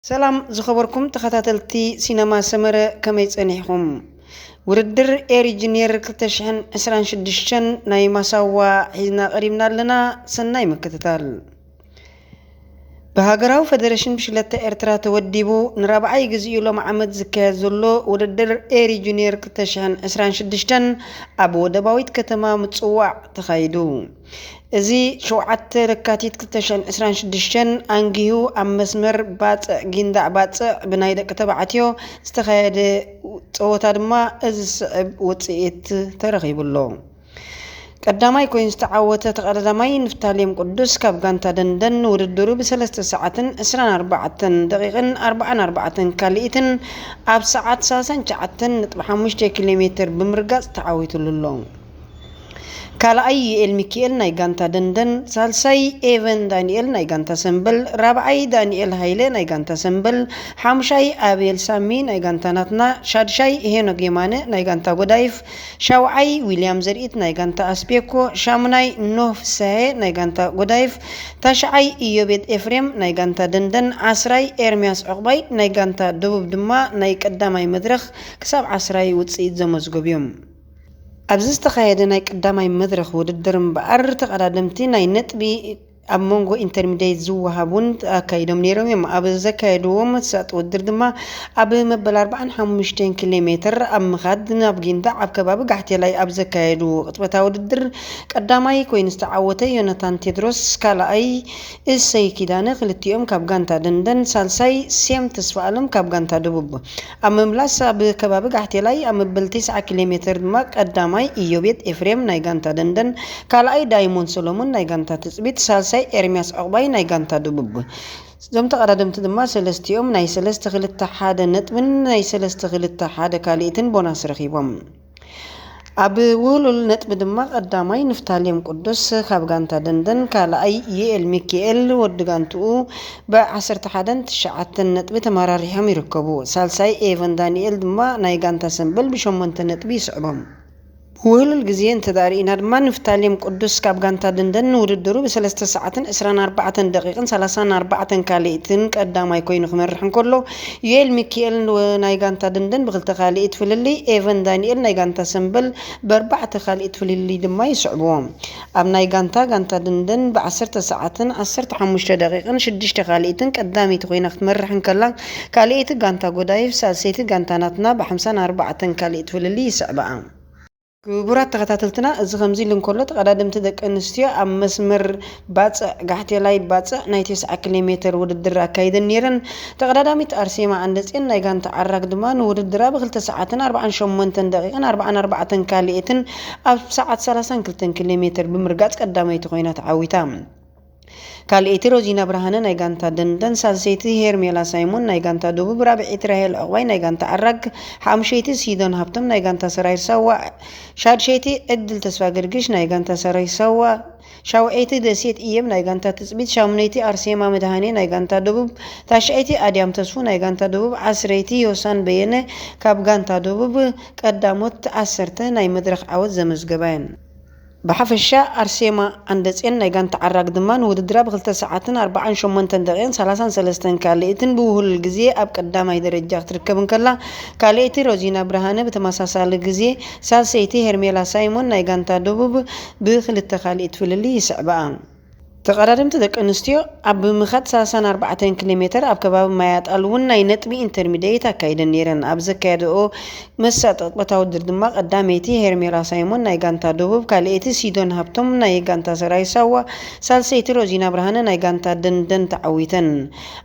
ሰላም ዝኸበርኩም ተኸታተልቲ ሲነማ ሰመረ፣ ከመይ ጸኒሕኹም? ውድድር ኤሪ ጁኒየር ክልተ ሽሕን ዕስራን ሽዱሽተን ናይ ማሳዋ ሒዝና ቀሪብና ኣለና። ሰናይ ምክትታል። ብሃገራዊ ፈደረሽን ብሽለተ ኤርትራ ተወዲቡ ንራብዓይ ግዜኡ ሎም ዓመት ዝካየድ ዘሎ ውድድር ኤሪ ጁኒየር ክልተ ሽሕን ዕስራን ሽዱሽተን ኣብ ወደባዊት ከተማ ምጽዋዕ ተኻይዱ። እዚ ሸውዓተ ለካቲት ክልተ ሽሕን ዕስራን ሽዱሽተን ኣንጊሁ ኣብ መስመር ባጽዕ ጊንዳዕ ባጽዕ ብናይ ደቂ ተባዕትዮ ዝተኻየደ ጸወታ ድማ እዚ ዝስዕብ ውጽኢት ተረኺቡሎ። ቀዳማይ ኮይኑ ዝተዓወተ ተቐዳዳማይ ንፍታሌም ቅዱስ ካብ ጋንታ ደንደን ንውድድሩ ብሰለስተ ሰዓትን ዕስራን ኣርባዕተን ደቂቕን ኣርባዓን ኣርባዕተን ካልኢትን ኣብ ሰዓት ሰላሳን ትሽዓተን ነጥቢ ሓሙሽተ ኪሎ ሜትር ብምርጋጽ ተዓዊቱሉ ኣሎ። ካልኣይ ዩኤል ሚኪኤል ናይ ጋንታ ደንደን፣ ሳልሳይ ኤቨን ዳንኤል ናይ ጋንታ ሰምበል፣ ራብዓይ ዳንኤል ሃይለ ናይ ጋንታ ሰምበል፣ ሓሙሻይ ኣቤል ሳሚ ናይ ጋንታ ናትና፣ ሻድሻይ ሄኖክ የማነ ናይ ጋንታ ጎዳይፍ፣ ሻውዓይ ዊልያም ዘርኢት ናይ ጋንታ ኣስቤኮ፣ ሻሙናይ ኖህ ፍሳሄ ናይ ጋንታ ጎዳይፍ፣ ታሽዓይ ኢዮቤድ ኤፍሬም ናይ ጋንታ ደንደን፣ ዓስራይ ኤርምያስ ዕቑባይ ናይ ጋንታ ደቡብ ድማ ናይ ቀዳማይ መድረኽ ክሳብ ዓስራይ ውጽኢት ዘመዝገቡ እዮም። ኣብዚ ዝተኻየደ ናይ ቀዳማይ መድረኽ ውድድር እምበኣር፣ ተቐዳደምቲ ናይ ነጥቢ ኣብ መንጎ ኢንተርሚዲየት ዝወሃብ እውን ኣካይዶም ነይሮም እዮም። ኣብ ዘካየድዎ መሳጢ ውድድር ድማ ኣብ መበል ኣርባዓን ሓሙሽተን ኪሎ ሜትር ኣብ ምኻድ ናብ ጊንዳዕ ኣብ ከባቢ ጋሕቴላይ ኣብ ዘካየድዎ ቅጽበታዊ ውድድር ቀዳማይ ኮይኑ ዝተዓወተ ዮናታን ቴድሮስ፣ ካልኣይ እሰይ ኪዳነ፣ ክልቲኦም ካብ ጋንታ ደንደን፣ ሳልሳይ ሴም ተስፋኣለም ካብ ጋንታ ደቡብ። ኣብ ምምላስ ኣብ ከባቢ ጋሕቴላይ ኣብ መበል ተስዓ ኪሎ ሜትር ድማ ቀዳማይ ኢዮቤት ኤፍሬም ናይ ጋንታ ደንደን፣ ካልኣይ ዳይሞንድ ሰሎሞን ናይ ጋንታ ትጽቢት፣ ሳልሳይ ኤርምያስ ዕቑባይ ናይ ጋንታ ደቡብ። እዞም ተቐዳደምቲ ድማ ሰለስቲኦም ናይ ሰለስተ ክልተ ሓደ ነጥብን ናይ ሰለስተ ክልተ ሓደ ካልኢትን ቦናስ ረኺቦም። ኣብ ውህሉል ነጥቢ ድማ ቀዳማይ ንፍታሌም ቅዱስ ካብ ጋንታ ደንደን፣ ካልኣይ ዩኤል ሚኪኤል ወዲ ጋንትኡ ብዓሰርተ ሓደን ትሽዓተን ነጥቢ ተመራሪሖም ይርከቡ። ሳልሳይ ኤቨን ዳንኤል ድማ ናይ ጋንታ ሰምበል ብሸሞንተ ነጥቢ ይስዕቦም። ብውህሉል ግዜ እንተ ደኣ ርኢና ድማ ንፍታሌም ቅዱስ ካብ ጋንታ ደንደን ንውድድሩ ብሰለስተ ሰዓትን ዕስራን ኣርባዕተን ደቂቕን ሰላሳን ኣርባዕተን ካልኢትን ቀዳማይ ኮይኑ ክመርሕ እንከሎ፣ ዩኤል ሚኪኤል ናይ ጋንታ ደንደን ብክልተ ካልኢት ፍልልይ፣ ኤቨን ዳንኤል ናይ ጋንታ ሰምበል ብኣርባዕተ ካልኢት ፍልልይ ድማ ይስዕብዎ። ኣብ ናይ ጋንታ ጋንታ ደንደን ብዓሰርተ ሰዓትን ዓሰርተ ሓሙሽተ ደቂቕን ሽዱሽተ ካልኢትን ቀዳመይቲ ኮይና ክትመርሕ እንከላ፣ ካልኣይቲ ጋንታ ጎዳይፍ ሳልሰይቲ ጋንታ ናትና ብሓምሳን ኣርባዕተን ካልኢት ፍልልይ ይስዕብኣ። ክቡራት ተኸታተልትና፣ እዚ ከምዚ ኢሉ እንከሎ፣ ተቐዳደምቲ ደቂ ኣንስትዮ ኣብ መስመር ባጽዕ፣ ጋሕቴላይ ባጽዕ ናይ ተስዓ ኪሎ ሜትር ውድድር ኣካይደን ነይረን። ተቐዳዳሚት ኣርሴማ ኣንደጼን ናይ ጋንታ ዓራግ ድማ ንውድድራ ብክልተ ሰዓትን ኣርባዓን ሸሞንተን ደቂቕን ኣርባዓን ኣርባዕተን ካልኤትን ኣብ ሰዓት ሰላሳን ክልተን ኪሎ ሜትር ብምርጋጽ ቀዳመይቲ ኮይና ተዓዊታ። ካልኣይቲ ሮዚና ብርሃነ ናይ ጋንታ ደንደን፣ ሳልሰይቲ ሄርሜላ ሳይሞን ናይ ጋንታ ደቡብ፣ ራብዐይቲ ራሄል ዕቑባይ ናይ ጋንታ ዓራግ፣ ሓሙሸይቲ ሲዶን ሃብቶም ናይ ጋንታ ሰራዊት ሳዋ፣ ሻድሸይቲ ዕድል ተስፋ ገርግሽ ናይ ጋንታ ሰራዊት ሳዋ፣ ሻውዐይቲ ደሴት እየም ናይ ጋንታ ትጽቢት፣ ሻሙነይቲ ኣርሴማ መድሃኔ ናይ ጋንታ ደቡብ፣ ታሽዐይቲ ኣድያም ተስፉ ናይ ጋንታ ደቡብ፣ ዓስረይቲ ዮሳን በየነ ካብ ጋንታ ደቡብ ቀዳሞት ዓሰርተ ናይ መድረኽ ዓወት ዘመዝገባ እየን። ብሓፈሻ ኣርሴማ ኣንደጼን ናይ ጋንታ ዓራግ ድማ ንውድድራ ብክልተ ሰዓትን ኣርባዓን ሸሞንተን ደቂቕን ሰላሳን ሰለስተን ካልእትን ብውህሉል ግዜ ኣብ ቀዳማይ ደረጃ ክትርከብ እንከላ፣ ካልኣይቲ ሮዚና ብርሃነ ብተመሳሳሊ ግዜ፣ ሳልሰይቲ ሄርሜላ ሳይሞን ናይ ጋንታ ደቡብ ብክልተ ካልእት ፍልልይ ይስዕብኣ። ተቐዳደምቲ ደቂ ኣንስትዮ ኣብ ምኻድ ሰላሳን ኣርባዕተን ኪሎ ሜትር ኣብ ከባቢ ማያጣል እውን ናይ ነጥቢ ኢንተርሚዲየት ኣካይደን ነይረን። ኣብ ዘካየደኦ መሳጢ ቅጽበታዊ ውድድር ድማ ቀዳመይቲ ሄርሜላ ሳይሞን ናይ ጋንታ ደቡብ፣ ካልኣይቲ ሲዶን ሃብቶም ናይ ጋንታ ሰራዊት ሳዋ፣ ሳልሰይቲ ሮዚና ብርሃነ ናይ ጋንታ ደንደን ተዓዊተን።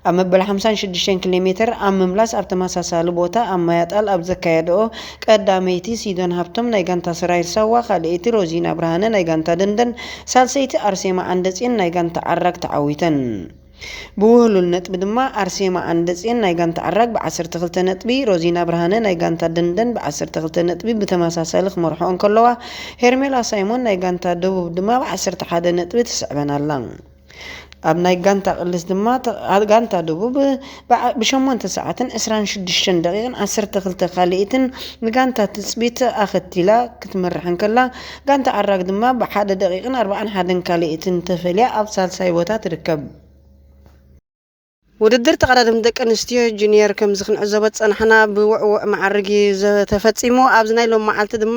ኣብ መበል ሓምሳን ሽዱሽተን ኪሎ ሜትር ኣብ ምምላስ ኣብ ተመሳሳሊ ቦታ ኣብ ማያጣል ኣብ ዘካየደኦ ቀዳመይቲ ሲዶን ሃብቶም ናይ ጋንታ ሰራዊት ሳዋ፣ ካልኣይቲ ሮዚና ብርሃነ ናይ ጋንታ ደንደን፣ ሳልሰይቲ ኣርሴማ ኣንደጼን ናይ ጋንታ ዓራግ ተዓዊተን። ብውህሉል ነጥቢ ድማ ኣርሴማ ኣንደጼን ናይ ጋንታ ዓራግ ብዓሰርተ ክልተ ነጥቢ፣ ሮዚና ብርሃነ ናይ ጋንታ ደንደን ብዓሰርተ ክልተ ነጥቢ ብተመሳሳሊ ክመርሕኦ እንከለዋ፣ ሄርሜላ ሳይሞን ናይ ጋንታ ደቡብ ድማ ብዓሰርተ ሓደ ነጥቢ ትስዕበን ኣላ። ኣብ ናይ ጋንታ ቅልስ ድማ ተ-፣ ኣ-፣ ጋንታ ደቡብ ብዓ-፣ ብሸሞንተ ሰዓትን ዕስራን ሽዱሽተን ደቂቕን ዓሰርተ ክልተ ካልኢትን ንጋንታ ትጽቢት ኣኸቲላ ክትመርሕ እንከላ፣ ጋንታ ዓራግ ድማ ብሓደ ደቂቕን ኣርባዓን ሓደን ካልኢትን ተፈልያ ኣብ ሳልሳይ ቦታ ትርከብ። ውድድር ተቐዳደምቲ ደቂ ኣንስትዮ ጁኒየር ከምዚ ክንዕዘቦ ዝጸናሕና ብውዕውዕ መዓርግ እዩ ተፈጺሙ። ኣብዚ ናይ ሎም መዓልቲ ድማ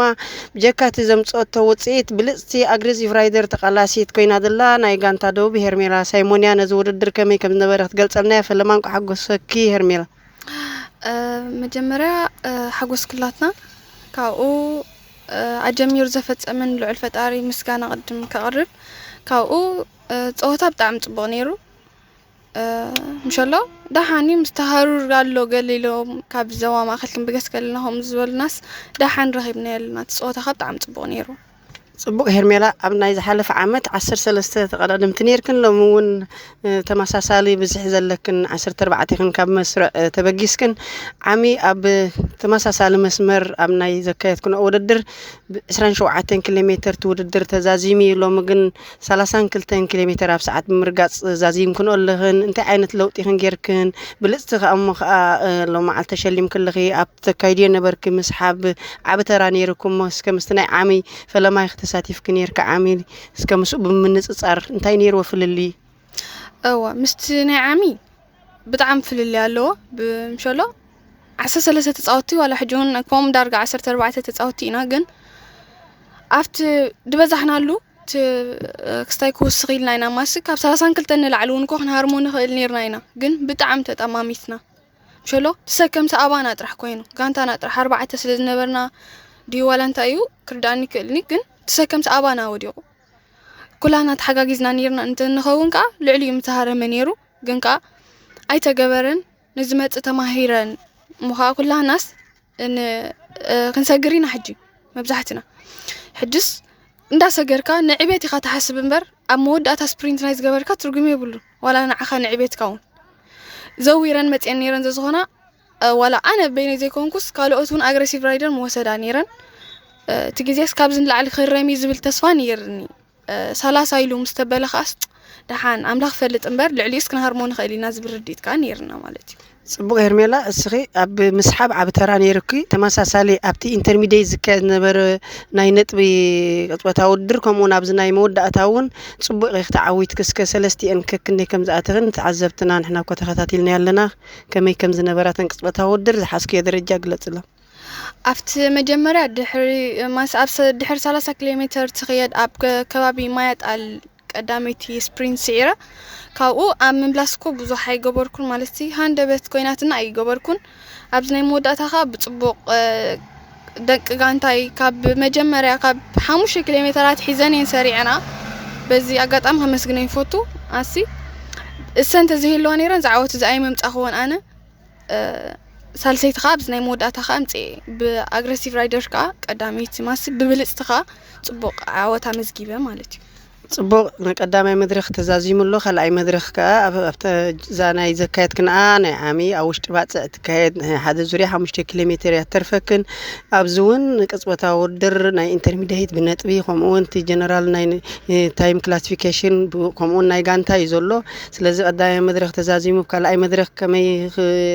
ብጀካ እቲ ዘምጽኦቶ ውጽኢት ብልጽቲ ኣግሬሲቭ ራይደር ተቓላሲት ኮይና ዘላ ናይ ጋንታ ደቡብ ሄርሜላ ሳይሞን እያ። ነዚ ውድድር ከመይ ከም ዝነበረ ክትገልጸልና እያ። ፈለማ እንቋዕ ሓጎሰኪ ሄርሜላ። መጀመርያ ሓጎስ ክላትና ካብኡ ኣጀሚሩ ዘፈጸመን ልዑል ፈጣሪ ምስጋና ቅድም ከቕርብ። ካብኡ ጸወታ ብጣዕሚ ጽቡቕ ነይሩ። ምሸሎ ደሓን እዩ ምስ ተሃሩር ኣሎ ገለ ኢሎም ካብ ዘዋ ማእኸል ክንብገስ ከለና ከምኡ ዝበሉናስ ደሓን ረኺብና ኣለና። እቲ ጸወታ ካብ ብጣዕሚ ጽቡቕ ነይሩ። ጽቡቕ ሄርሜላ፣ ኣብ ናይ ዝሓለፈ ዓመት ዓሰርተ ሰለስተ ተቐዳደምቲ ነይርክን፣ ሎሚ እውን ተመሳሳሊ ብዝሒ ዘለክን ዓሰርተ ኣርባዕተ ኢኽን ካብ መስርዕ ተበጊስክን። ዓሚ ኣብ ተመሳሳሊ መስመር ኣብ ናይ ዘካየድክንኦ ውድድር ብ ዕስራን ሸውዓተን ኪሎ ሜተር እቲ ውድድር ተዛዚሙ እዩ። ሎሚ ግን ሰላሳን ክልተን ኪሎ ሜተር ኣብ ሰዓት ብምርጋጽ ዛዚምክንኦ ኣለኽን። እንታይ ዓይነት ለውጢ ኢኽን ጌርክን? ብልጽቲ ከኣ እሞ ከኣ ሎማዓልቲ ተሸሊምኪ ኣለኺ። ኣብ ተካይድዮ ነበርኪ ምስሓብ ዓቢ ተራ ነይርኩሞ። እስከ ምስቲ ናይ ዓሚ ፈለማይ ክተሳቲፍኪ ነይርኪ ዓሚ፣ እስከ ምስኡ ብምንጽጻር እንታይ ነይርዎ ፍልልይ? እወ ምስቲ ናይ ዓሚ ብጣዕሚ ፍልልይ ኣለዎ። ብምሸሎ ዓሰርተ ሰለስተ ተጻወትቲ ዋላ ሕጂ እውን ከምኡ ዳርጋ ዓሰርተ ኣርባዕተ ተጻወትቲ ኢና፣ ግን ኣብቲ ዝበዛሕናሉ እቲ ክስታይ ክውስኽ ኢልና ኢና ማሲ ካብ ሰላሳን ክልተን ንላዕሊ እውን እኮ ክንሃርሞ ንኽእል ነርና ኢና፣ ግን ብጣዕሚ ተጠማሚትና። ምሸሎ ተሰከምቲ ኣባና ጥራሕ ኮይኑ ጋንታና ጥራሕ ኣርባዕተ ስለ ዝነበርና ድዩ ዋላ እንታይ እዩ ክርዳእኒ ይክእልኒ፣ ግን ተሰከምቲ ኣባና ወዲቑ። ኩላና ተሓጋጊዝና ነርና እንተንኸውን ከዓ ልዕሊኡ ምተሃረመ ነይሩ፣ ግን ከዓ ኣይተገበረን። ንዝመፅእ ተማሂረን እሞ ከዓ ኩላናስ ክንሰግር ኢና ሕጂ መብዛሕትና። ሕጅስ እንዳሰገርካ ንዕቤት ኢኻ ትሓስብ እምበር ኣብ መወዳእታ ስፕሪንት ናይ ዝገበርካ ትርጉም የብሉን። ዋላ ንዓኻ ንዕቤትካ እውን ዘዊረን መፅአን ነይረን ዘዝኾና ዋላ ኣነ በይነይ ዘይኮንኩስ ካልኦት እውን ኣግረሲቭ ራይደር ምወሰዳ ነይረን። እቲ ግዜስ ካብዚ ንላዕሊ ክረም እዩ ዝብል ተስፋ ነይርኒ። ሰላሳ ኢሉ ምስ ተበለ ከኣስ ደሓን ኣምላኽ ፈልጥ እምበር ልዕሊኡስ ክንሃርሞ ንኽእል ኢና ዝብል ርድኢት ከዓ ነይርና ማለት እዩ። ጽቡቕ ሄርሜላ፣ እስኺ ኣብ ምስሓብ ዓቢ ተራ ነይሩኪ። ተመሳሳሊ ኣብቲ ኢንተርሚዲየት ዝካየድ ዝነበረ ናይ ነጥቢ ቅጽበታዊ ውድድር ከምኡ እውን ኣብዚ ናይ መወዳእታ እውን ጽቡቕ ኢኺ ተዓዊትኪ። እስከ ሰለስቲኤን ከክንደይ ከም ዝኣተኽን ተዓዘብትና ንሕና እኮ ተኸታቲልና ኣለና። ከመይ ከም ዝነበራተን ቅጽበታዊ ውድድር ዝሓዝክዮ ደረጃ ግለጽሎም። ኣብቲ መጀመርያ ድሕሪ ማስ ኣብ ሰ- ድሕሪ ሰላሳ ኪሎ ሜትር ትኽየድ ኣብ ከ- ከባቢ ማያጣል ቀዳመይቲ ስፕሪንት ስዒረ። ካብኡ ኣብ ምምላስ እኮ ብዙሕ ኣይገበርኩን ማለት ሃንደበት ኮይናትና ኣይገበርኩን። ኣብዚ ናይ መወዳእታ ከዓ ብፅቡቕ ደቂ ጋንታይ ካብ መጀመርያ ካብ ሓሙሽተ ኪሎ ሜተራት ሒዘን እየን ሰሪዐና። በዚ ኣጋጣሚ ከመስግነ ይፈቱ። ኣሲ እሰን ተዘይህልዋ ነይረን ዝዓወት እዚ ኣይመምፃኽዎን ኣነ። ሳልሰይቲ ከዓ ኣብዚ ናይ መወዳእታ ከዓ ምፅኤ ብኣግረሲቭ ራይደር ከዓ ቀዳመይቲ ማሲ ብብልፅቲ ከዓ ፅቡቕ ዓወት ኣመዝጊበ ማለት እዩ። ጽቡቕ፣ ንቀዳማይ መድረኽ ተዛዚሙ ኣሎ። ካልኣይ መድረኽ ከኣ ኣብ ኣብተ እዛ ናይ ዘካየድክንኣ ናይ ዓሚ ኣብ ውሽጢ ባጽዕ እትካየድ ናይ ሓደ ዙርያ ሓሙሽተ ኪሎ ሜተር እያ እተርፈክን። ኣብዚ እውን ቅጽበታዊ ውድድር ናይ ኢንተርሚዲየት ብነጥቢ ከምኡ እውን እቲ ጀነራል ናይ ታይም ክላሲፊኬሽን ከምኡ እውን ናይ ጋንታ እዩ ዘሎ። ስለዚ ቀዳማይ መድረኽ ተዛዚሙ ኣብ ካልኣይ መድረኽ ከመይ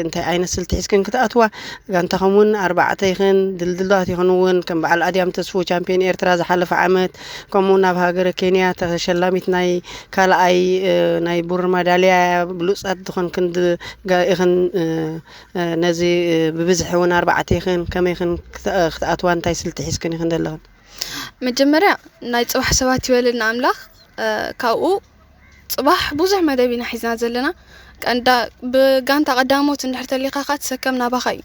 እንታይ ዓይነት ስልቲ ሒዝክን ክትኣትዋ ጋንታኹም እውን ኣርባዕተ ኢኽን ድልድላት ኢኽን እውን ከም በዓል ኣድያም ተስፉ ቻምፒዮን ኤርትራ ዝሓለፈ ዓመት ከምኡ ናብ ሃገረ ኬንያ ተሸላሚት ናይ ካልኣይ ናይ ብሩር ማዳልያ ብሉፃት ዝኾን ክንዲ ኢኽን ነዚ ብብዝሒ እውን ኣርባዕተ ኢኽን ከመይ ኢኽን ክትኣትዋ እንታይ ስልቲ ሒዝክን ኢኽን ዘለኽን? መጀመርያ ናይ ፅባሕ ሰባት ይበልና ኣምላኽ። ካብኡ ፅባሕ ብዙሕ መደብ ኢና ሒዝና ዘለና። ቀንዳ ብጋንታ ቀዳሞት እንድሕር ተሊኻኻ ትሰከም ናባኻ እዩ።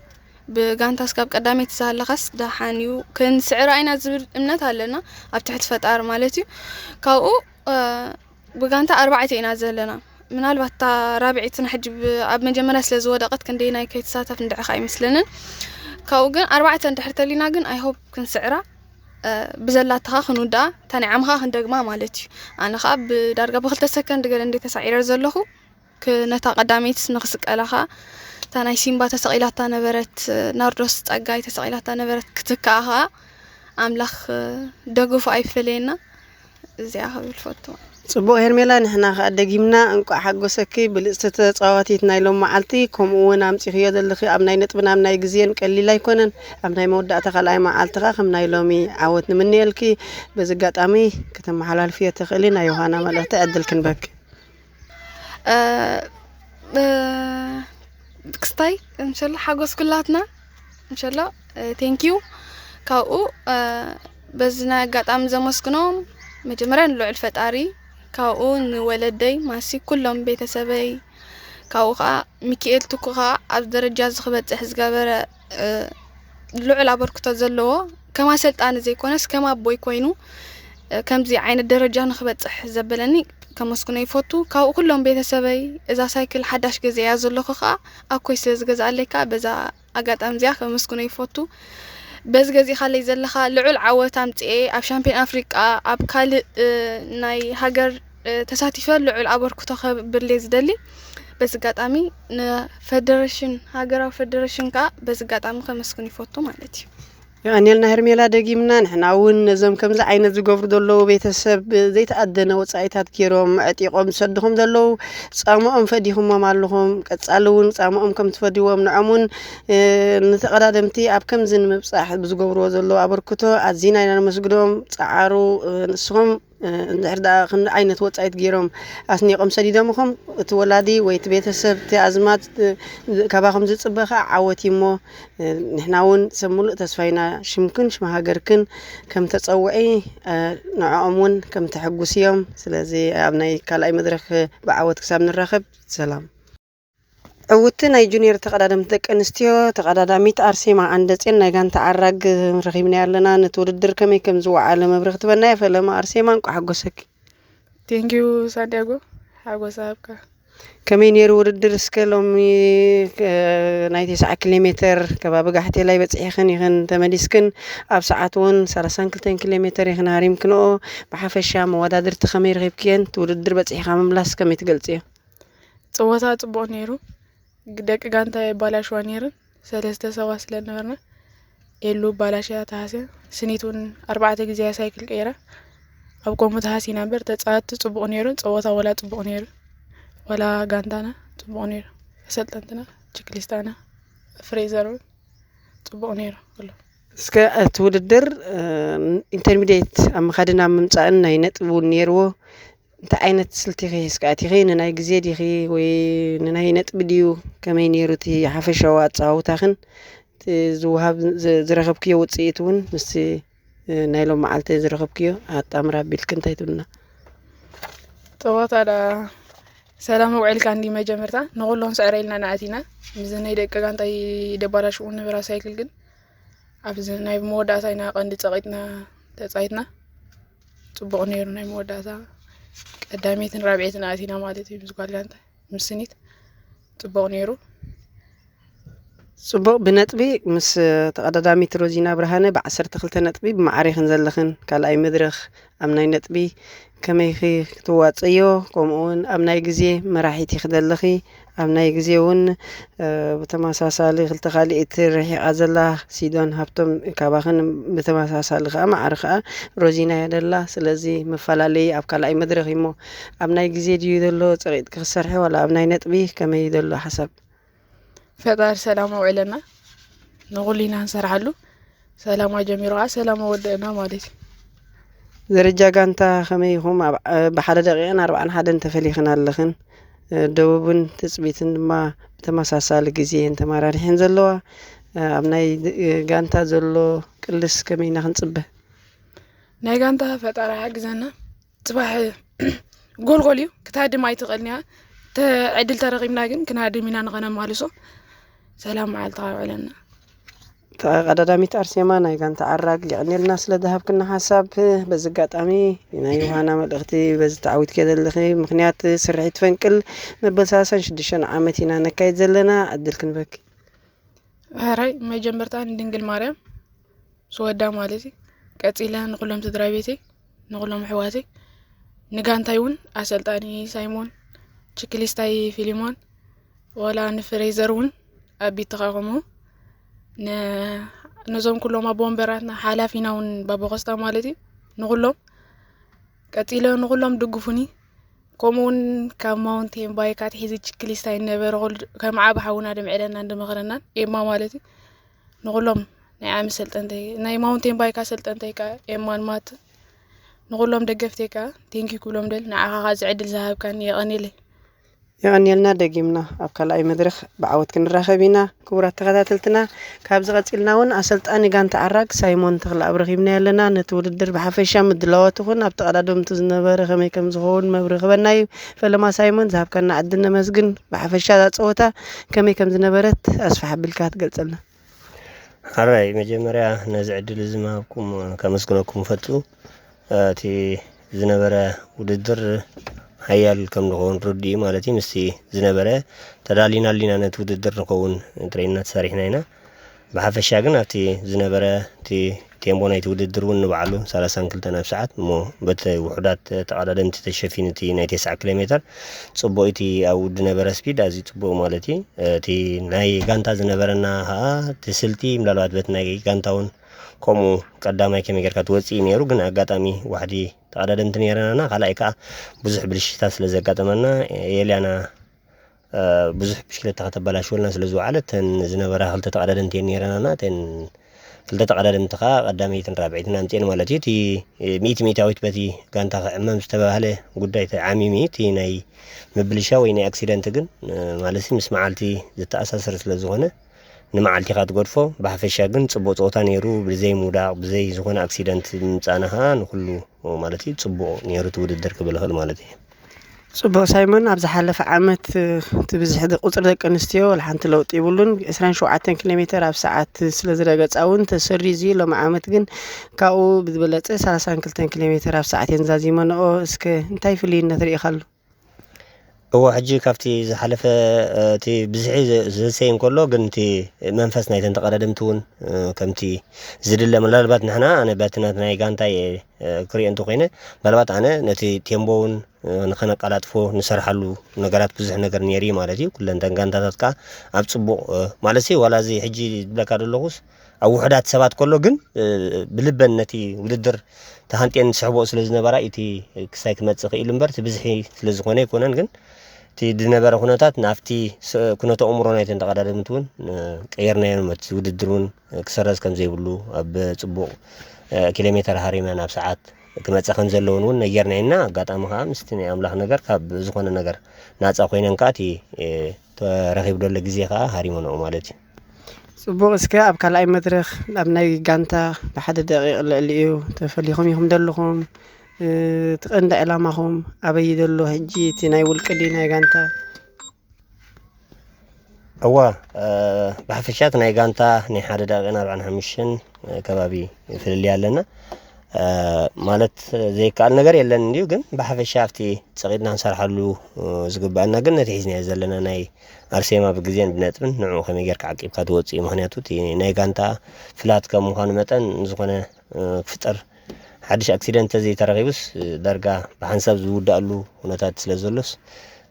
ብጋንታ ስጋብ ቀዳመይቲ ዝሃለኻስ ደሓን እዩ ክንስዕራ ኢና ዝብል እምነት ኣለና ኣብ ትሕቲ ፈጣሪ ማለት እዩ። ካብኡ ብጋንታ ኣርባዕተ ኢና ዘለና። ምናልባት እታ ራብዒትና ሕጂ ኣብ መጀመርያ ስለ ዝወደቐት ክንደይናይ ከይትሳተፍ እንድዕኻ ኣይመስለንን። ካብኡ ግን ኣርባዕተ እንድሕር ተሊና ግን ኣይሆብ ክንስዕራ ብዘላትኻ ክንውድኣ እታ ናይ ዓምኻ ክንደግማ ማለት እዩ። ኣነ ከዓ ብዳርጋ ብክልተ ሰከንድ ገለ እንደ ተሳዒረ ዘለኹ ነታ ቀዳመይት ንክስቀላ ከዓ እታ ናይ ሲምባ ተሰቒላታ ነበረት፣ ናርዶስ ጸጋይ ተሰቒላታ ነበረት ክትከኣ ከዓ ኣምላኽ ደገፉ ኣይፈለየና። እዚኣ ክብል ፈቱ። ጽቡቕ ሄርሜላ፣ ንሕና ከኣ ደጊምና እንቋዕ ሓጎሰኪ ብልጽቲ ተጻዋቲት ናይ ሎም መዓልቲ፣ ከምኡ እውን ኣምጺኽዮ ዘለኺ ኣብ ናይ ነጥብን ኣብ ናይ ግዜን ቀሊል ኣይኮነን። ኣብ ናይ መወዳእታ ካልኣይ መዓልቲ ከኣ ከም ናይ ሎሚ ዓወት ንምንየልኪ። በዚ ኣጋጣሚ ከተመሓላልፍዮ ትኽእሊ ናይ ዮሃና መልእኽቲ ዕድል ክንበኪ። ክስታይ እንሸላ ሓጎስ ኩላትና እንሸላ። ቴንኪዩ። ካብኡ በዚ ናይ ኣጋጣሚ ዘመስግኖም መጀመርያ ንልዑል ፈጣሪ፣ ካብኡ ንወለደይ ማሲ፣ ኩሎም ቤተሰበይ፣ ካብኡ ከዓ ሚኪኤል ትኩ ከዓ ኣብ ደረጃ እዚ ክበፅሕ ዝገበረ ልዑል ኣበርክቶ ዘለዎ፣ ከም ኣሰልጣኒ ዘይኮነስ ከም ኣቦይ ኮይኑ ከምዚ ዓይነት ደረጃ ንክበፅሕ ዘበለኒ ከመስግኖ ይፈቱ። ካብኡ ኩሎም ቤተሰበይ፣ እዛ ሳይክል ሓዳሽ ገዚኤያ ዘለኹ ከዓ ኣኮይ ስለ ዝገዝኣለይ ከዓ በዛ ኣጋጣሚ እዚኣ ከመስግኖ ይፈቱ። በዚ ገዚእካለይ ዘለኻ ልዑል ዓወት ኣምፅኤ ኣብ ሻምፒዮን ኣፍሪቃ ኣብ ካልእ ናይ ሃገር ተሳቲፈ ልዑል ኣበርክቶ ከብርሌ ዝደሊ። በዚ ኣጋጣሚ ንፈደረሽን ሃገራዊ ፈደረሽን ከዓ በዚ ኣጋጣሚ ከመስግን ይፈቱ ማለት እዩ። የቐንየልና ሄርሜላ፣ ደጊምና ንሕና እውን ነዞም ከምዚ ዓይነት ዝገብሩ ዘለዉ ቤተሰብ ዘይተኣደነ ወፃኢታት ገይሮም ኣዕጢቖም ዝሰድኹም ዘለዉ ፃምኦም ፈዲኹሞም ኣለኹም። ቀፃሊ እውን ፃምኦም ከም ትፈድዎም ንዖም እውን ንተቐዳደምቲ ኣብ ከምዚ ንምብፃሕ ብዝገብርዎ ዘለዉ ኣበርክቶ ኣዚና ኢና ነመስግኖም። ፀዓሩ ንስኹም እንድሕር ደኣ ክንዲ ዓይነት ወፃኢት ገይሮም ኣስኒቖም ሰዲዶምኹም እቲ ወላዲ ወይ እቲ ቤተሰብ እቲ ኣዝማድ ካባኹም ዝፅበ ከዓ ዓወት እዩ እሞ ንሕና እውን ሰብ ሙሉእ ተስፋ ኢና ሽምክን ሽም ሃገርክን ከም ተፀውዒ ንዕኦም እውን ከም ተሐጉስ እዮም። ስለዚ ኣብ ናይ ካልኣይ መድረክ ብዓወት ክሳብ ንራኸብ ሰላም። ዕውቲ ናይ ጁኒየር ተቐዳደምቲ ደቂ ኣንስትዮ ተቐዳዳሚት ኣርሴማ ኣንደጼን ናይ ጋንታ ዓራግ ረኺብናያ ኣለና። ነቲ ውድድር ከመይ ከም ዝወዓለ መብርህ ክትበና እየ። ፈለማ ኣርሴማ እንቋዕ ሓጎሰኪ። ቴንኪዩ ሳንዲያጎ ሓጎስ ኣብካ። ከመይ ነይሩ ውድድር እስከ ሎሚ? ናይ ተስዓ ኪሎ ሜትር ከባቢ ጋሕቴላይ በፂሕኽን ኢኽን ተመሊስክን ኣብ ሰዓት እውን ሰላሳን ክልተን ኪሎ ሜትር ኢኽን ሃሪምክንኦ። ብሓፈሻ መወዳድርቲ ከመይ ረኺብክየን? እቲ ውድድር በፂሕኻ ምምላስ ከመይ ትገልፅዮ? ፀወታ ፅቡቕ ነይሩ። ደቂ ጋንታ የባላሽዋ ነይረን ሰለስተ ሰባት ስለ ነበርና ኤሉ ባላሽያ ተሃስያ ስኒት እውን ኣርባዕተ ግዜ ሳይክል ቀይራ ኣብ ከምኡ ተሃሲና እምበር ተፃወትቲ ፅቡቕ ነይሩ። ፀወታ ወላ ፅቡቕ ነይሩ። ወላ ጋንታና ፅቡቕ ነይሩ። ኣሰልጠንትና ችክሊስታና ፍሬዘር እውን ፅቡቕ ነይሩ። ኩሉ እስከ እቲ ውድድር ኢንተርሚዲየት ኣብ ምኻድን ኣብ ምምፃእን ናይ ነጥቢ እውን ነይርዎ። እንታይ ዓይነት ስልቲ ኢኺ ሒዝካ ኣቲኺ? ንናይ ግዜ ዲኺ ወይ ንናይ ነጥቢ ድዩ? ከመይ ነይሩ እቲ ሓፈሻዊ ኣጸዋውታኽን እቲ ዝወሃብ ዝረኸብክዮ ውጽኢት እውን ምስቲ ናይ ሎም መዓልቲ ዝረኸብክዮ ኣጣምራ ኣቢልኪ እንታይ ትብልና? ጸወታ ደኣ ሰላም ውዒልካ እንዲ መጀመርታ ንኹሎም ስዕረ ኢልና ንኣቲና ምስ ናይ ደቂ ጋንታይ ደባላሽኡ ንብራ ሳይክል ግን ኣብዚ ናይ መወዳእታ ኢና ቀንዲ ጸቒጥና ተጻይትና። ጽቡቕ ነይሩ ናይ መወዳእታ ቀዳመይትን ራብዐይትን ኣቲና ማለት እዩ ምስ ጓል ጋንታ ምስ ስኒት ጽቡቕ ነይሩ። ጽቡቕ ብነጥቢ ምስ ተቐዳዳሚት ሮዚና ብርሃነ ብዓሰርተ ክልተ ነጥቢ ብማዕረ ኢኽን ዘለኽን ካልኣይ መድረኽ ኣብ ናይ ነጥቢ ከመይ ኢኺ ክትዋጽእዮ ከምኡ እውን ኣብ ናይ ግዜ መራሒት ኢኺ ዘለኺ ኣብ ናይ ግዜ እውን ብተመሳሳሊ ክልተ ካልእ እቲ ርሒቓ ዘላ ሲዶን ሃብቶም ካባኽን ብተመሳሳሊ ከዓ ማዕረ ከዓ ሮዚና እያ ደላ። ስለዚ መፈላለዪ ኣብ ካልኣይ መድረኽ እዩ እሞ ኣብ ናይ ግዜ ድዩ ዘሎ ፀቒጥኪ ክትሰርሒ ዋላ ኣብ ናይ ነጥቢ ከመይ እዩ ዘሎ ሓሳብ? ፈጣሪ ሰላም ኣውዕለና ንኹሉ ኢና ንሰርሓሉ። ሰላማ ጀሚሩ ከዓ ሰላማ ወደእና ማለት እዩ። ደረጃ ጋንታ ከመይ ኢኹም? ብሓደ ደቂቕን ኣርባዓን ሓደን ተፈሊኽን ኣለኽን። ደቡብን ትፅቢትን ድማ ብተመሳሳሊ ግዜ እየን ተመራሪሐን ዘለዋ። ኣብ ናይ ጋንታ ዘሎ ቅልስ ከመይ ኢና ክንፅበ? ናይ ጋንታ ፈጣሪ ሓግዘና። ፅባሕ ጎልጎል እዩ ክትሃድም ኣይትኽእልን እያ። ዕድል ተረኺብና ግን ክንሃድም ኢና ንኸነማልሶ። ሰላም መዓልቲ ኣውዕለና። ተቐዳዳሚት ኣርሴማ ናይ ጋንታ ዓራግ የቐንየልና ስለ ዝሃብክና ሓሳብ። በዚ ኣጋጣሚ ናይ ዮሃና መልእኽቲ በዚ ተዓዊትክዮ ዘለኺ ምኽንያት ስርሒት ፈንቅል መበል ሰላሳን ሽዱሽተን ዓመት ኢና ነካይድ ዘለና ዕድል ክንበኪ። ሕራይ መጀመርታ ንድንግል ማርያም ስወዳ ማለት እዩ። ቀፂለ ንኩሎም ስድራ ቤተይ ንኩሎም ኣሕዋተይ ንጋንታይ እውን ኣሰልጣኒ ሳይሞን ችክሊስታይ ፊሊሞን ወላ ንፍሬዘር እውን ኣቢትኻ ከምኡ ነዞም ኩሎም ኣቦ ወንበራትና ሓላፊና እውን ባቦ ኮስታ ማለት እዩ ንኩሎም ቀፂለ ንኩሎም ድግፉኒ ከምኡ እውን ካብ ማውንቴን ባይክ ኣትሒዙ ችክሊስታይ ነበረ ከም ዓብ ሓውና ድምዕለና እንድመኽረናን ኤማ ማለት እዩ ንኩሎም ናይ ዓሚ ሰልጠንተይ ናይ ማውንቴን ባይክ ኣሰልጠንተይ ከዓ ኤማን ማት ንኩሎም ደገፍተይ ከዓ ቴንኪ ክብሎም ደል ንዓኻ ከዓ ዝዕድል ዝሃብካኒ የቐኒለይ። የቐንየልና። ደጊምና ኣብ ካልኣይ መድረኽ ብዓወት ክንራኸብ ኢና። ክቡራት ተኸታተልትና፣ ካብዚ ቀጺልና እውን ኣሰልጣኒ ጋንታ ኣራግ ሳይሞን ተኽለኣብ ረኺብና ኣለና። ነቲ ውድድር ብሓፈሻ ምድላዋቱ ኹን ኣብ ተቐዳደምቱ ዝነበረ ከመይ ከም ዝኸውን መብርሂ ክበና እዩ። ፈለማ ሳይሞን፣ ዝሃብካና ዕድል ነመስግን። ብሓፈሻ እዛ ጸወታ ከመይ ከም ዝነበረት ኣስፍሕ ኣቢልካ ትገልጸልና? ሓራይ፣ መጀመርያ ነዚ ዕድል እዚ ምሃብኩም ከመስግነኩም እፈቱ። እቲ ዝነበረ ውድድር ሓያል ከም ዝኸውን ርዱእ እዩ፣ ማለት እዩ። ምስቲ ዝነበረ ተዳሊና ኣሊና ነቲ ውድድር ንኸውን ትሬንና ተሰሪሕና ኢና። ብሓፈሻ ግን ኣብቲ ዝነበረ እቲ ቴምቦ ናይቲ ውድድር እውን ንባዕሉ ሰላሳን ክልተን ኣብ ሰዓት እሞ በቲ ውሑዳት ተቐዳደምቲ ተሸፊኑ እቲ ናይ ተስዓ ኪሎ ሜትር ጽቡቕ፣ እቲ ኣብኡ ዝነበረ ስፒድ ኣዝዩ ጽቡቕ ማለት እዩ። እቲ ናይ ጋንታ ዝነበረና ኸኣ እቲ ስልቲ ምናልባት በቲ ናይ ጋንታ እውን ከምኡ ቀዳማይ ከመይ ጌርካ ትወጽእ እዩ ነይሩ፣ ግን ኣጋጣሚ ዋሕዲ ተቐዳደምቲ ነይረናና፣ ካልኣይ ከኣ ብዙሕ ብልሽታት ስለ ዘጋጠመና ኤልያና እ፣ ብዙሕ ብሽክለታ ከተበላሽወልና ስለ ዝወዓለት፣ እተን ዝነበራ ክልተ ተቐዳደምቲ እየን ነይረናና። እተን ክልተ ተቐዳደምቲ ከኣ ቀዳመይትን ራብዐይትን ኣምፅኤን ማለት እዩ። እቲ ሚእቲ ሚእታዊት በቲ ጋንታ ክዕመም ዝተባህለ ጉዳይ ተዓሚሙ እዩ። እቲ ናይ ምብልሻው ወይ ናይ ኣክሲደንት ግን፣ እ፣ ማለት ምስ መዓልቲ ዝተኣሳሰር ስለ ዝኾነ፣ ንመዓልቲ ኢኻ ትገድፎ። ብሓፈሻ ግን ጽቡቕ ጸወታ ነይሩ። ብዘይ ምውዳቕ፣ ብዘይ ዝኾነ ኣክሲደንት ምምጻእና ከኣ ንኹሉ ማለት እዩ ጽቡቕ ነይሩ እቲ ውድድር ክብል እኽእል ማለት እዩ። ጽቡቕ ሳይሞን፣ ኣብ ዝሓለፈ ዓመት እቲ ብዝሒ ደ-፣ ቁጽሪ ደቂ ኣንስትዮ ወላ ሓንቲ ለውጢ ይብሉን። ዕስራን ሸውዓተን ኪሎ ሜተር ኣብ ሰዓት ስለ ዝረገጻ እውን ተሰሪዙ እዩ። ሎሚ ዓመት ግን ካብኡ ብዝበለጸ ሰላሳን ክልተን ኪሎ ሜተር ኣብ ሰዓት እየን ዛዚመንኦ። እስከ እንታይ ፍልይነት ርኢኻሉ? እወ፣ ሕጂ ካብቲ ዝሓለፈ፣ እ፣ እቲ ብዝሒ ዘ-፣ ዘሰይ እንከሎ፣ ግን እቲ መንፈስ ናይተን ተቐዳደምቲ እውን፣ እ፣ ከምቲ ዝድለ፣ ምናልባት ንሕና፣ ኣነ በቲ ናት ናይ ጋንታ እየ፣ እ፣ ክሪኦ እንተኾይነ፣ ምናልባት ኣነ ነቲ ቴምቦ እውን፣ እ፣ ንኸነቀላጥፎ ንሰርሓሉ ነገራት ብዙሕ ነገር ነይሩ እዩ ማለት እዩ። ኩለን እተን ጋንታታት ከኣ ኣብ ጽቡቕ፣ እ፣ ማለት ሲ፣ ዋላ እዚ ሕጂ ዝብለካ ዘለኹስ ኣብ ውሑዳት ሰባት ከሎ፣ ግን፣ እ፣ ብልበን ነቲ ውድድር ተሃንጥየን ዝስሕብኦ ስለ ዝነበራ፣ እቲ ክሳይ ክመጽእ ክኢሉ እምበር፣ እቲ ብዝሒ ስለ ዝኾነ ኣይኮነን። ግን እቲ ዝነበረ ኩነታት ናብቲ ስ-፣ ኩነተ ኣእምሮ ናይተን ተቐዳደምቲ እውን፣ እ፣ ቀይርናዮ፣ ነቲ ውድድር እውን ክሰረዝ ከም ዘይብሉ፣ ኣብ ጽቡቕ፣ እ፣ ኪሎ ሜተር ሃሪመን ኣብ ሰዓት ክመጽእ ከም ዘለዎን እውን ነጊርናዮ ኢና። ኣጋጣሚ ከኣ ምስቲ ናይ ኣምላኽ ነገር ካብ ዝኾነ ነገር ናጻ ኮይነን ከኣ እቲ፣ እ፣ ተረኺቡ ዘሎ ግዜ ከኣ ሃሪመንኦ ማለት እዩ። ጽቡቕ፣ እስከ ኣብ ካልኣይ መድረኽ ኣብ ናይ ጋንታ ብሓደ ደቂቕ ልዕሊኡ ተፈሊኹም ኢኹም ዘለኹም። እ፣ እቲ ቀንዲ ዕላማኹም ኣበይ ዘሎ ሕጂ? እቲ ናይ ውልቂ ድዩ ናይ ጋንታ? እወ፣ እ፣ ብሓፈሻ እቲ ናይ ጋንታ ናይ ሓደ ደቂቕን ኣርባዓን ሓሙሽተን ከባቢ ፍልልይ ኣለና። እ፣ ማለት ዘይከኣል ነገር የለን እንድዩ፣ ግን ብሓፈሻ ኣብቲ ጸቒጥና ክንሰርሓሉ፣ እ፣ ዝግበኣና ግን ነቲ ሒዝናዮ ዘለና ናይ ኣርሴማ ብግዜን ብነጥብን ንዕኡ ከመይ ጌርካ ዓቂብካ ትወጽእ እዩ። ምኽንያቱ እቲ ናይ ጋንታ ፍላት ከም ምዃኑ መጠን ዝኾነ፣ እ፣ ክፍጠር ሓድሽ ኣክሲደንት ተዘይተረኺቡስ፣ እ፣ ዳርጋ ብሓንሳብ ዝውዳእሉ ኩነታት ስለ ዘሎስ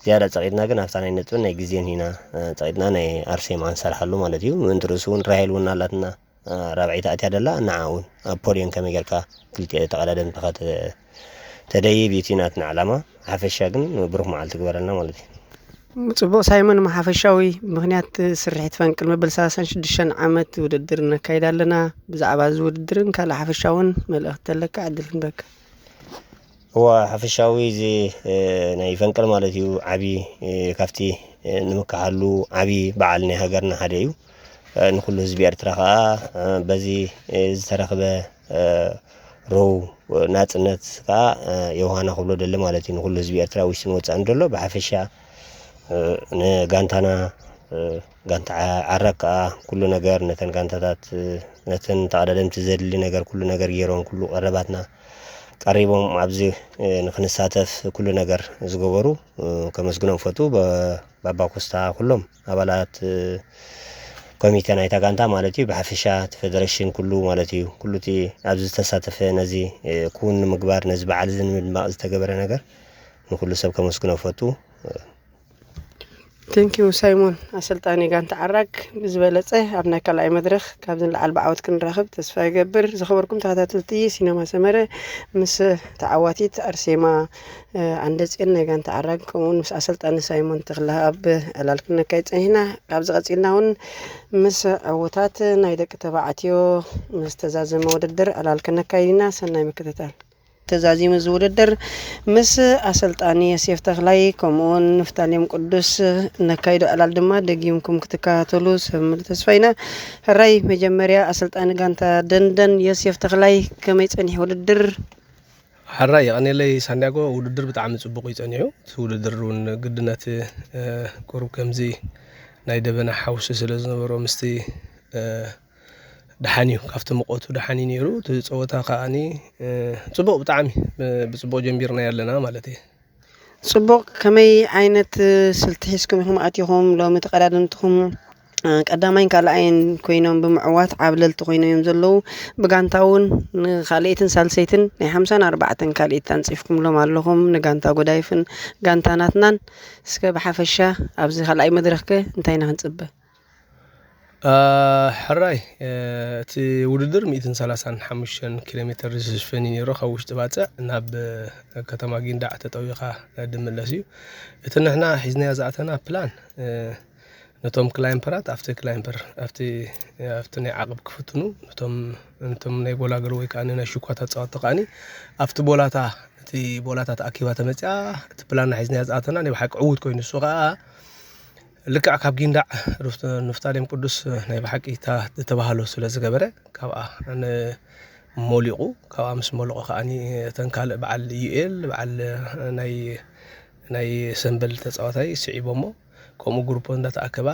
ዝያዳ ጸቒጥና ግን ኣብታ ናይ ነጥብን ናይ ግዜን ኢና፣ እ፣ ጸቒጥና ናይ ኣርሴማ ንሰርሓሉ ማለት እዩ። ምእንቲ ርእሱ እውን ራሄል እውን ኣላትና፣ እ፣ ራብዐይቲ ኣትያ ደላ፣ ንዓ እውን ኣብ ፖድየም ከመይ ጌርካ ክልቲኦ ተቐዳደምትኻ ተ-፣ ተደይብ እዩ እቲ ናትና ዕላማ። ሓፈሻ ግን ብሩኽ መዓልቲ ግበረልና ማለት እዩ። ጽቡቕ ሳይሞን፣ እሞ ሓፈሻዊ ምኽንያት ስርሒት ፈንቅል መበል ሰላሳን ሽዱሽተን ዓመት ውድድር ነካይድ ኣለና። ብዛዕባ እዚ ውድድርን ካልእ ሓፈሻውን መልእኽቲ ተለካ ዕድል ክንበካ። እዋ፣ ሓፈሻዊ እዚ፣ እ፣ ናይ ፈንቅል ማለት እዩ ዓቢ፣ እ፣ ካብቲ፣ እ፣ ንምካሓሉ ዓቢ በዓል ናይ ሃገርና ሓደ እዩ። እ፣ ንኹሉ ህዝቢ ኤርትራ ከኣ፣ እ፣ በዚ፣ እ፣ ዝተረኽበ፣ እ፣ ረው ናጽነት ከኣ፣ እ፣ ዮሃና ክብሎ ደሊ ማለት እዩ። ንኹሉ ህዝቢ ኤርትራ ውሽጥን ወጻእን ደሎ ብሓፈሻ፣ እ፣ ንጋንታና፣ እ፣ ጋንታ ዓ-፣ ዓራግ ከኣ ኩሉ ነገር ነተን ጋንታታት፣ እ፣ ነተን ተቐዳደምቲ ዘድሊ ነገር ኩሉ ነገር ገይሮም፣ ኩሉ ቀረባትና ቀሪቦም ኣብዚ፣ እ፣ ንክንሳተፍ ኩሉ ነገር ዝገበሩ፣ እ፣ ከመስግኖም ፈቱ። በ-፣ ባባ ኮስታ ኩሎም ኣባላት፣ እ፣ ኮሚተ ናይታ ጋንታ ማለት እዩ። ብሓፈሻ እቲ ፌደሬሽን ኩሉ ማለት እዩ። ኩሉ እቲ ኣብዚ ዝተሳተፈ ነዚ፣ እ፣ ክውን ንምግባር ነዚ በዓል እዚ ንምድማቕ ዝተገበረ ነገር ንኩሉ ሰብ ከመስግኖ ፈቱ። ቴንኪዩ ሳይሞን፣ ኣሰልጣኒ ጋንታ ዓራግ። ብዝበለጸ ኣብ ናይ ካልኣይ መድረኽ ካብዚ ንላዕሊ ብዓወት ክንራኸብ ተስፋ ይገብር። ዝኸበርኩም ተኸታተልቲ ሲነማ ሰመረ፣ ምስ ተዓዋቲት ኣርሴማ፣ እ፣ ዓንደጽዮን ናይ ጋንታ ዓራግ፣ ከምኡውን ምስ ኣሰልጣኒ ሳይሞን ተኽለኣብ ዕላል ክነካይድ ጸኒሕና። ካብዚ ቀጺልና እውን ምስ ዕዉታት ናይ ደቂ ተባዕትዮ ዝተዛዘመ ውድድር ዕላል ክነካይድ ኢና። ሰናይ ምክትታል። ተዛዚሙ እዚ ውድድር ምስ ኣሰልጣኒ ዮሴፍ ተኽላይ ከምኡውን ንፍታሌም ቅዱስ ነካይዶ ዕላል ድማ ደጊምኩም ክትከታተሉ ሰብ ምሉ ተስፋ ኢና። ሕራይ መጀመርያ ኣሰልጣኒ ጋንታ ደንደን ዮሴፍ ተኽላይ ከመይ ጸኒሑ ውድድር? ሕራይ የቐኔለይ ሳንዲያጎ፣ ውድድር ብጣዕሚ ጽቡቕ እዩ ጸኒሑ። እቲ ውድድር እውን ግድነት ቁሩብ ከምዚ ናይ ደበና ሓውሲ ስለ ዝነበሮ ምስቲ ደሓን እዩ፣ ካብቲ ሙቐቱ ደሓን እዩ ነይሩ። እቲ ፀወታ ከዓኒ ፅቡቕ፣ ብጣዕሚ ብፅቡቕ ጀሚርና ያለና ማለት እየ። ፅቡቕ። ከመይ ዓይነት ስልቲ ሒዝኩም ኢኹም ኣቲኹም ሎሚ ተቐዳደምትኹም? ቀዳማይን ካልኣይን ኮይኖም ብምዕዋት ዓብለልቲ ኮይኖም እዮም ዘለዉ። ብጋንታ እውን ንካልኣይትን ሳልሰይትን ናይ ሓምሳን ኣርባዕተን ካልኢት ኣንፂፍኩምሎም ኣለኹም። ንጋንታ ጎዳይፍን ጋንታ ናትናን። እስከ ብሓፈሻ ኣብዚ ካልኣይ መድረኽከ እንታይ ኢና ክንፅበ? ሕራይ እቲ ውድድር ሚእትን ሰላሳን ሓሙሽተን ኪሎ ሜትር ዝሽፈን እዩ ነይሩ፣ ካብ ውሽጢ ባፅዕ ናብ ከተማ ጊንዳዕ ተጠዊኻ ድምለስ እዩ። እቲ ንሕና ሒዝናዮ ዝኣተና ፕላን ነቶም ክላይምፐራት ኣብቲ ክላይምፐር ኣብቲ ኣብቲ ናይ ዓቕብ ክፍትኑ ነቶም ነቶም ናይ ጎላገል ወይ ከዓ ናይ ሽኳ ተፃወቲ ከዓኒ ኣብቲ ቦላታ እቲ ቦላታ ተኣኪባ ተመፅያ እቲ ፕላንና ሒዝናዮ ዝኣተና ናይ ብሓቂ ዕዉት ኮይኑ እሱ ከዓ ልክዕ ካብ ጊንዳዕ ንፍታሌም ቅዱስ ናይ ብሓቂ ዝተባህሎ ስለ ዝገበረ ካብኣ ሞሊቑ ካብኣ ምስ ሞለቑ ከዓኒ እተን ካልእ በዓል ዩኤል በዓል ናይ ናይ ሰንበል ተፃዋታይ ስዒቦሞ ከምኡ ግሩፖ እንዳተኣከባ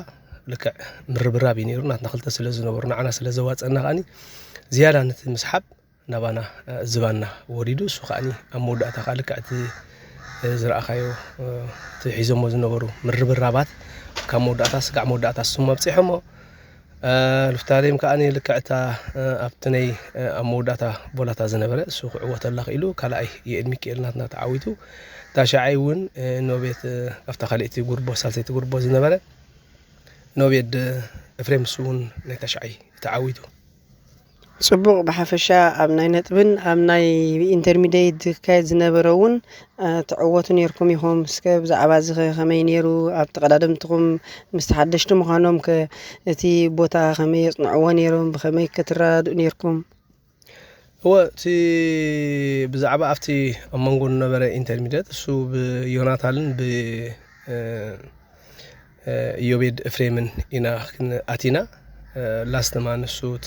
ልክዕ ምርብራብ እዩ ነይሩ። ናትና ክልተ ስለ ዝነበሩ ንዓና ስለ ዘዋፀና ከዓኒ ዝያዳ ነቲ ምስሓብ ናባና ዝባና ወሪዱ። እሱ ከዓኒ ኣብ መወዳእታ ከዓ ልክዕ እቲ ዝረኣኻዮ እቲ ሒዞሞ ዝነበሩ ምርብራባት ካብ መወዳእታ ስጋዕ መወዳእታ እሱም ኣብፂሖሞ። ንፍታሌም ከዓኒ ልክዕ እታ ኣብቲ ናይ ኣብ መወዳእታ ቦላታ ዝነበረ እሱ ክዕወተላ ክኢሉ ካልኣይ የኤድ ሚካኤል ናትና ተዓዊቱ። ታሽዓይ እውን ኖቤት ኣብታ ካልእቲ ጉርቦ ሳልሰይቲ ጉርቦ ዝነበረ ኖቤድ እፍሬም እሱ እውን ናይ ታሽዓይ ተዓዊቱ። ጽቡቕ። ብሓፈሻ ኣብ ናይ ነጥብን ኣብ ናይ ኢንተርሚዲየት ዝካየድ ዝነበረ እውን ትዕወቱ ነርኩም ኢኹም። እስከ ብዛዕባ እዚ ከ ከመይ ነይሩ? ኣብ ተቐዳደምትኹም ምስ ሓደሽቲ ምዃኖም ከ እቲ ቦታ ከመይ የጽንዕዎ ነይሮም? ብኸመይ ከ ትረዳድኡ ነርኩም? እወ እቲ ብዛዕባ ኣብቲ ኣብ መንጎ ዝነበረ ኢንተርሚዲየት እሱ ብዮናታልን ብ ኢዮቤድ እፍሬምን ኢና ኣቲና። ላስት ማን እሱ እቲ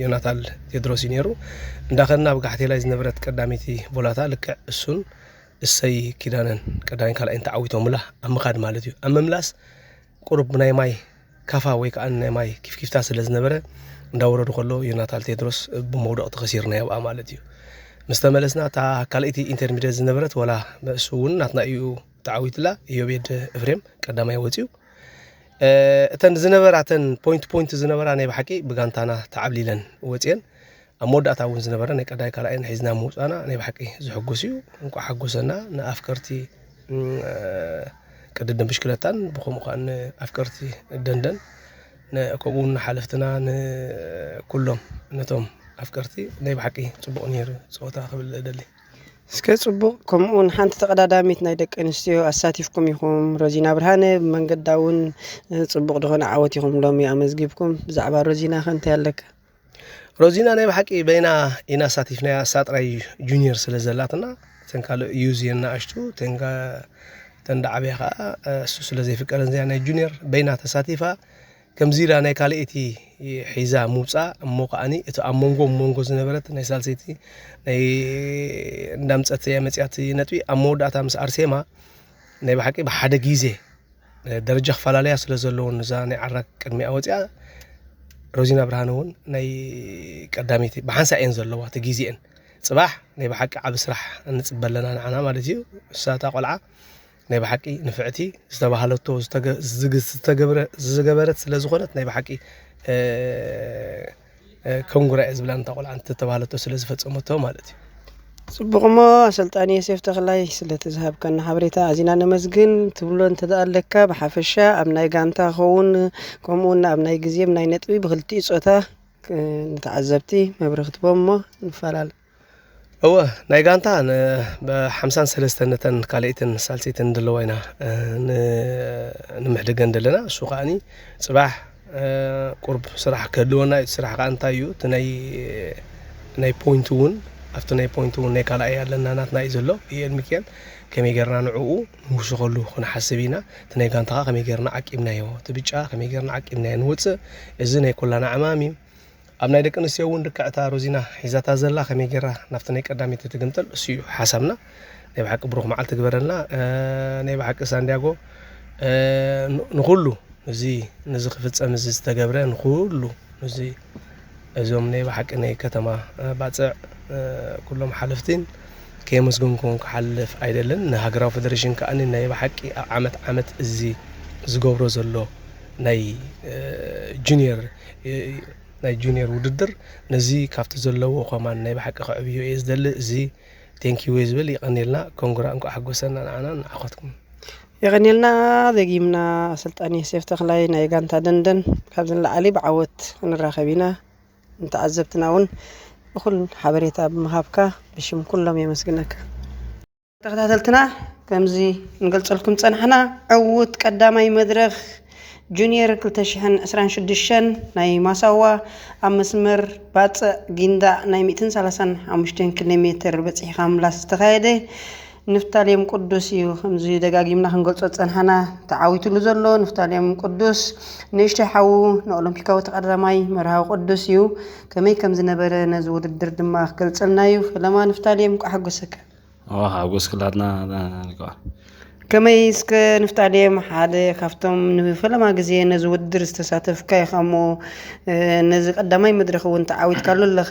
ዮናታል ቴድሮስ እዩ ነይሩ። እንዳኸድና ብጋሕቴላይ ዝነበረት ቀዳመይቲ ቦላታ ልክዕ እሱን እሰይ ኪዳነን ቀዳማይን ካልኣይን ተዓዊቶምላ ኣብ ምኻድ ማለት እዩ። ኣብ ምምላስ ቁሩብ ናይ ማይ ካፋ ወይ ከዓ ናይ ማይ ኪፍኪፍታ ስለ ዝነበረ እንዳወረዱ ከሎ ዮናታል ቴድሮስ ብመውደቕቲ ከሲርናዮ ኣብኣ ማለት እዩ። ምስ ተመለስና እታ ካልኣይቲ ኢንተርሚዲየት ዝነበረት ወላ እሱ እውን ናትና እዩ ተዓዊትላ። ኢዮቤድ እፍሬም ቀዳማይ ወፂኡ። እተን ዝነበራ እተን ፖይንት ፖይንት ዝነበራ ናይ ብሓቂ ብጋንታና ተዓብሊለን ወፅየን። ኣብ መወዳእታ እውን ዝነበረ ናይ ቀዳይ ካልኣይን ሒዝና ምውፃና ናይ ብሓቂ ዝሕጉስ እዩ። እንቋዕ ሓጎሰና ንኣፍቀርቲ ቅድድም ብሽክለታን ብከምኡ ከዓ ንኣፍቀርቲ ደንደን ከምኡ እውን ንሓለፍትና ንኩሎም ነቶም ኣፍቀርቲ ናይ ብሓቂ ፅቡቕ ነይሩ ፀወታ ክብል እደሊ። እስከ ፅቡቕ። ከምኡ እውን ሓንቲ ተቐዳዳሚት ናይ ደቂ ኣንስትዮ ኣሳቲፍኩም ኢኹም። ሮዚና ብርሃነ ብመንገዳ እውን ፅቡቕ ዝኾነ ዓወት ኢኹም ሎሚ ኣመዝጊብኩም። ብዛዕባ ሮዚና ከ እንታይ ኣለካ? ሮዚና ናይ ብሓቂ በይና ኢና ኣሳቲፍናያ፣ እሳ ጥራይ ጁኒየር ስለ ዘላትና እተን ካልእ ዩዝ እየን ንኣሽቱ፣ እተን ጋ- እተን ዳዓብያ ከዓ እሱ ስለ ዘይፍቀደን እዚኣ ናይ ጁኒየር በይና ተሳቲፋ ከምዚ ኢላ ናይ ካልኣይቲ ሒዛ ምውፃእ እሞ ከዓኒ እቲ ኣብ መንጎ መንጎ ዝነበረት ናይ ሳልሰይቲ ናይ እንዳምፀት እያ መፅያት ነጥቢ ኣብ መወዳእታ ምስ ኣርሴማ ናይ ብሓቂ ብሓደ ግዜ ደረጃ ክፈላለያ ስለ ዘለዎን እዛ ናይ ዓራግ ቅድሚኣ ወፂኣ ሮዚና ብርሃነ እውን ናይ ቀዳመይቲ ብሓንሳ እየን ዘለዋ እቲ ግዜአን ፅባሕ ናይ ብሓቂ ዓብ ስራሕ ንፅበ ኣለና ንዓና ማለት እዩ። እሳታ ቆልዓ ናይ ብሓቂ ንፍዕቲ ዝተባህለቶ ዝተገበረት ስለ ዝኾነት ናይ ብሓቂ ኮንግራ እየ ዝብላ ነታ ቆልዓ እንተተባህለቶ ስለ ዝፈፀመቶ ማለት እዩ። ፅቡቕ። እሞ ኣሰልጣኒ ዮሴፍ ተኽላይ ስለቲ ዝሃብካና ሓበሬታ ኣዚና ነመስግን። ትብሎ እንተደኣ ኣለካ ብሓፈሻ ኣብ ናይ ጋንታ ኸውን ከምኡውን ኣብ ናይ ግዜም ናይ ነጥቢ ብክልቲኡ ፆታ ንተዓዘብቲ መብርህ ክትቦም እሞ ንፈላለ። እወ ናይ ጋንታ ብሓምሳን ሰለስተን ነተን ካልኣይትን ሳልሰይትን ዘለዋ ኢና ንምሕድገን ዘለና። እሱ ከዓኒ ፅባሕ ቁርብ ስራሕ ክህልወና እዩ። እቲ ስራሕ ከዓ እንታይ እዩ? እቲ ናይ ፖይንት እውን ኣብቲ ናይ ፖይንት እውን ናይ ካልኣይ ኣለና ናትና እዩ ዘሎ። ዩኤል ሚካኤል ከመይ ጌርና ንዕኡ ንውስኸሉ ክንሓስብ ኢና። እቲ ናይ ጋንታኻ ከመይ ጌርና ዓቂብናዮ፣ እቲ ብጫ ከመይ ጌርና ዓቂብናዮ ንወፅእ። እዚ ናይ ኩላና ዕማም እዩ። ኣብ ናይ ደቂ ኣንስትዮ እውን ልክዕ እታ ሮዚና ሒዛታ ዘላ ከመይ ጌራ ናብቲ ናይ ቀዳሚት ትግምጠል እሱ እዩ ሓሳብና። ናይ ብሓቂ ብሩኽ መዓልቲ ግበረልና። ናይ ብሓቂ ሳንዲያጎ ንኩሉ እዚ ነዚ ክፍጸም እዚ ዝተገብረ ንኩሉ እዚ እዞም ናይ ብሓቂ ናይ ከተማ ባጽዕ ኩሎም ሓለፍቲን ከየመስገንኩም ክሓልፍ ኣይደልን። ንሃገራዊ ፌደሬሽን ከኣ ናይ ብሓቂ ኣብ ዓመት ዓመት እዚ ዝገብሮ ዘሎ ናይ ጁኒየር ናይ ጁኒየር ውድድር ነዚ ካብቲ ዘለዎ ከማን ናይ ብሓቂ ከዕብዮ እየ ዝደሊ። እዚ ቴንኪዩ እየ ዝብል። ይቐኒልና። ኮንግራ እንኳዕ ሓጎሰና ንዓና ንዓኸትኩም። የቐኒልና። ደጊምና ኣሰልጣኒ ዮሴፍ ተኽላይ ናይ ጋንታ ደንደን ካብዚ ንላዕሊ ብዓወት ክንራኸብ ኢና። ንተዓዘብትና እውን እኹል ሓበሬታ ብምሃብካ ብሽም ኩሎም የመስግነካ። ተኸታተልትና ከምዚ ንገልጸልኩም ጸናሕና ዕዉት ቀዳማይ መድረኽ ጁኒየር ክልተ ሽሕን ዕስራን ሽዱሽተን ናይ ማሳዋ ኣብ መስመር ባጽዕ ጊንዳዕ ናይ ሚእትን ሰላሳን ሓሙሽተን ኪሎ ሜትር በጺሕካ ምላስ ዝተኻየደ ንፍታሌም ቅዱስ እዩ። ከምዚ ደጋጊምና ክንገልጾ ዝጸንሓና ተዓዊትሉ ዘሎ ንፍታሌም ቅዱስ ንእሽተይ ሓዉ ንኦሎምፒካዊ ተቐዳማይ መርሃዊ ቅዱስ እዩ። ከመይ ከም ዝነበረ ነዚ ውድድር ድማ ክገልጸልና እዩ። ፈለማ ንፍታሌም እንቋዕ ሓጎሰካ። ኦ ሓጎስ ክላትና ንግበር። ከመይ እስከ ንፍታሌም ሓደ ካብቶም ንፈለማ ግዜ ነዚ ውድድር ዝተሳተፍካ ኢኻ እሞ ነዚ ቀዳማይ መድረኽ እውን ተዓዊትካሉ ኣለኻ።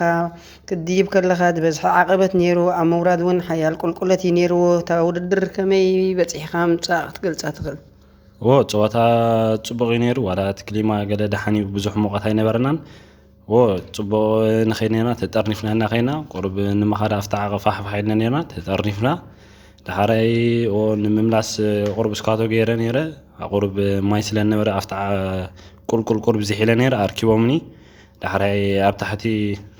ክትድይብ ከለኻ ዝበዝሐ ዓቐበት ነይሩ፣ ኣብ ምውራድ እውን ሓያል ቁልቁለት እዩ ነይርዎ። እታ ውድድር ከመይ በጺሕካ ምጻእ ክትገልጻ ትኽእል? ዎ ጸወታ ጽቡቕ እዩ ነይሩ፣ ዋላ እቲ ክሊማ ገለ ደሓን እዩ፣ ብዙሕ ሙቐት ኣይነበረናን። ዎ ጽቡቕ ንኸይድ ነርና፣ ተጠርኒፍና ኢና ከይና፣ ቁሩብ ንምኻድ ኣፍታ ዓቐፋ ሓፋሕ ኢልና ነርና፣ ተጠርኒፍና። ዳሕራይ ዎ ንምምላስ ቁሩብ እስካቶ ገይረ ነይረ፣ ቁሩብ ማይ ስለ ነበረ ኣፍታ ቁልቁል ቁሩብ ዝሒለ ነይረ፣ ኣርኪቦምኒ። ዳሕራይ ኣብ ታሕቲ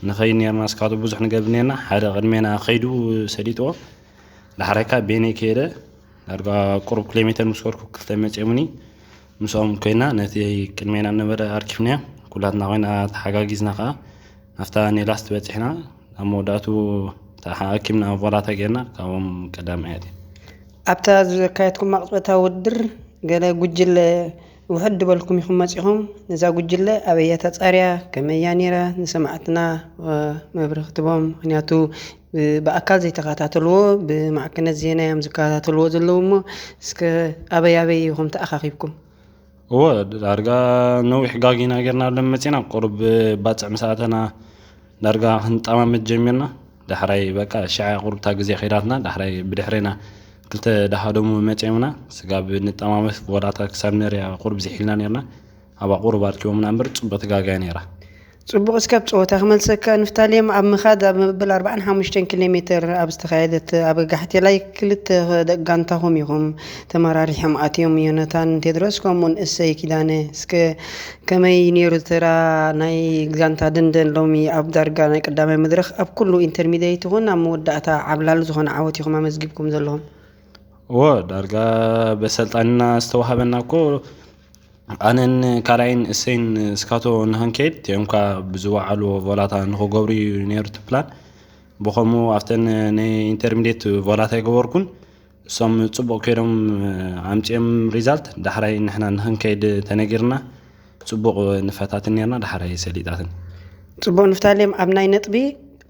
ንኸይድ ነርና፣ እስካቶ ብዙሕ ንገብር ነርና፣ ሓደ ቅድሜና ከይዱ ሰሊጥዎ። ዳሕራይ ከኣ ቤነይ ከይደ ዳርጋ ቁሩብ ኪሎ ሜተር ምስ ከድኩ ክልተ መጺኦምኒ። ምስኦም ኮይና ነቲ ቅድሜና ነበረ ኣርኪብናዮ። ኩላትና ኮይና ተሓጋጊዝና ከኣ ናብታ ኔላስት በጺሕና። ኣብ መወዳእቱ ተሓኪምና ቮላታ ጌርና ካብኦም ቀዳማያት ኢና። ኣብታ ዘካየድኩማ ቅጽበታዊ ውድድር ገለ ጉጅለ ውሕድ ዝበልኩም ኢኹም መጺኹም። ነዛ ጉጅለ ኣበይ እያ ተጻርያ? ከመይ እያ ነይራ? ንሰማዕትና መብርሂ ክትቦም። ምኽንያቱ ብኣካል ዘይተኸታተልዎ ብማዕከነት ዜና እዮም ዝከታተልዎ ዘለዉ እሞ እስከ ኣበይ ኣበይ ኢኹም ተኣኻኺብኩም? እወ ዳርጋ ነዊሕ ጋግ ኢና ጌርና ሎም መጺና ቁሩብ ባጽዕ ምስ ኣተና ዳርጋ ክንጠማመት ጀሚርና። ዳሕራይ በቃ ሽዓ ቁሩብ እታ ግዜ ከይዳትና ዳሕራይ ብድሕሬና ክልተ ደሃደሙ መጺኦምና ስጋብ ንጠማመት ወላታ ክሳብ ነርያ ቁሩብ ዝሒልና ኔርና። ኣብኣ ቁሩብ ኣርኪቦምና እምበር ጽቡቕቲ ጋግ እያ ኔራ። ጽቡቕ፣ እስከ ኣብ ጸወታ ክመልሰካ። ንፍታሌም ኣብ ምኻድ ኣብ መበል ኣርባዓን ሓሙሽተን ኪሎ ሜተር ኣብ ዝተኻየደት ኣብ ጋሕቴላይ ክልተ ደቂ ጋንታኹም ኢኹም ተመራሪሖም ኣትዮም፣ ዮናታን ቴድሮስ ከምኡውን እሰይ ኪዳነ። እስከ ከመይ ነይሩ ተራ ናይ ጋንታ ደንደን ሎሚ ኣብ ዳርጋ ናይ ቀዳማይ መድረኽ ኣብ ኩሉ ኢንተርሚድየት ይኹን ኣብ መወዳእታ ዓብላል ዝኾነ ዓወት ኢኹም ኣመዝጊብኩም ዘለኹም? እወ ዳርጋ በሰልጣንና ዝተዋህበና እኮ ኣነን ካልኣይን እሰይን እስካቶ ንኽንከይድ እቲኦም ከኣ ብዝወዓልዎ ቮላታ ንኽገብሩ እዩ ነይሩ እቲ ፕላን። ብኸምኡ ኣብተን ናይ ኢንተርሚድየት ቮላታ ኣይገበርኩን። እሶም ጽቡቕ ከይዶም ኣምጺኦም ሪዛልት። ዳሕራይ ንሕና ንኽንከይድ ተነጊርና ጽቡቕ ንፈታትን ኔርና ዳሕራይ ሰሊጣትን። ጽቡቕ ንፍታሌም ኣብ ናይ ነጥቢ